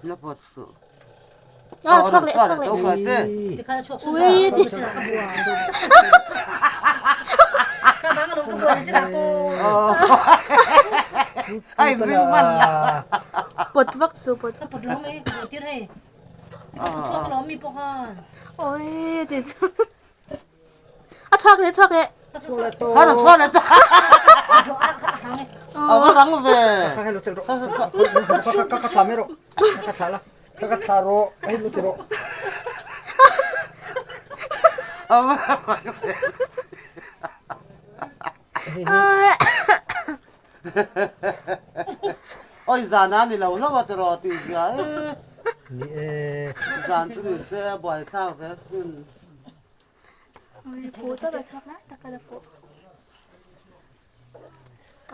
Na pawt suh. Ah, chhuak leh, chhuak leh. Ui, ti. Pawt vak su, pawt. Oi, ti chu. A chhuak leh, chhuak leh. Khan a chhuak leh ta. A va rang ve. Ka ka thla mai rawh. Ka ka thla la. Ka ka thla rawh. Hei lu ti rawh. A va rang ve. Oi zan a ni lo hlauh a tiraw tih zia e. Ni e. Zan chu ni se a buaithlak ve asin.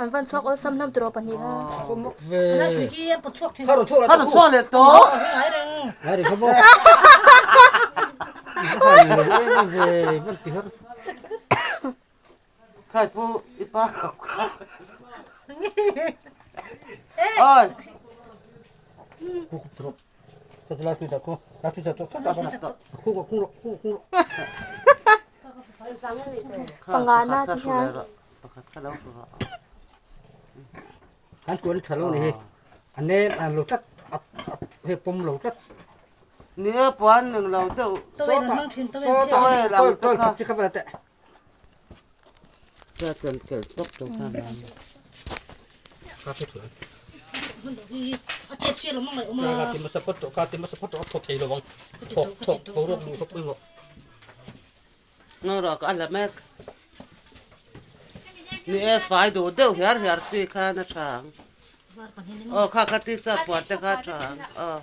An van chhuak awlsam hlawm tiraw pahnih kha. Kha rawn chhuak Kha rawn chhuak leh tawh. Ngai reng kha maw. Ve van ti har. Khai pu i pa khap kha. Oi. Ku ku tro. Ka la tu da ko. La tu cha to sa ta ba. Ku ku ku ku ku. Pangana ti hian. Pakhat kha lo hru rawh. An tuan tha lo ni hi. An ne an lo tlat he pawm lo tlat. Ni e puan ning lo deuh. Towel ang te kha. Chi kha va te. Ka chan kel tawp tawh kha nan. Ka te thuan. Ka ti masa phawt tawh ka ti masa phawt tawh a thaw thei lo ang. Thawk thawk tho rawk duh kha pawimawh. Ngaw rawh ka la mek. Ni e fai duh deuh hiar hiar chi khan a tha ang. Aw kha kha tisa puan te kha a tha ang aw.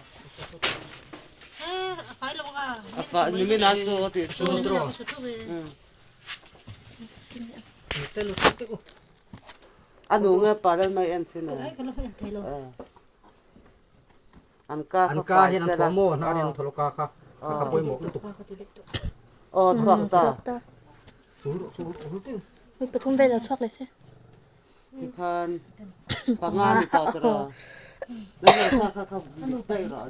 A fai nimin a su a tih chu. A nu nge pa lal mai en chin a. An ka An ka hian an thaw maw hnar hian an thaw lo ka kha ka kha pawimawh lutuk. Aw chhuak ta. Mi pathum vel a chhuak leh se. Tikhan panga ni tawh tawh. Kha kha kha daih rawh.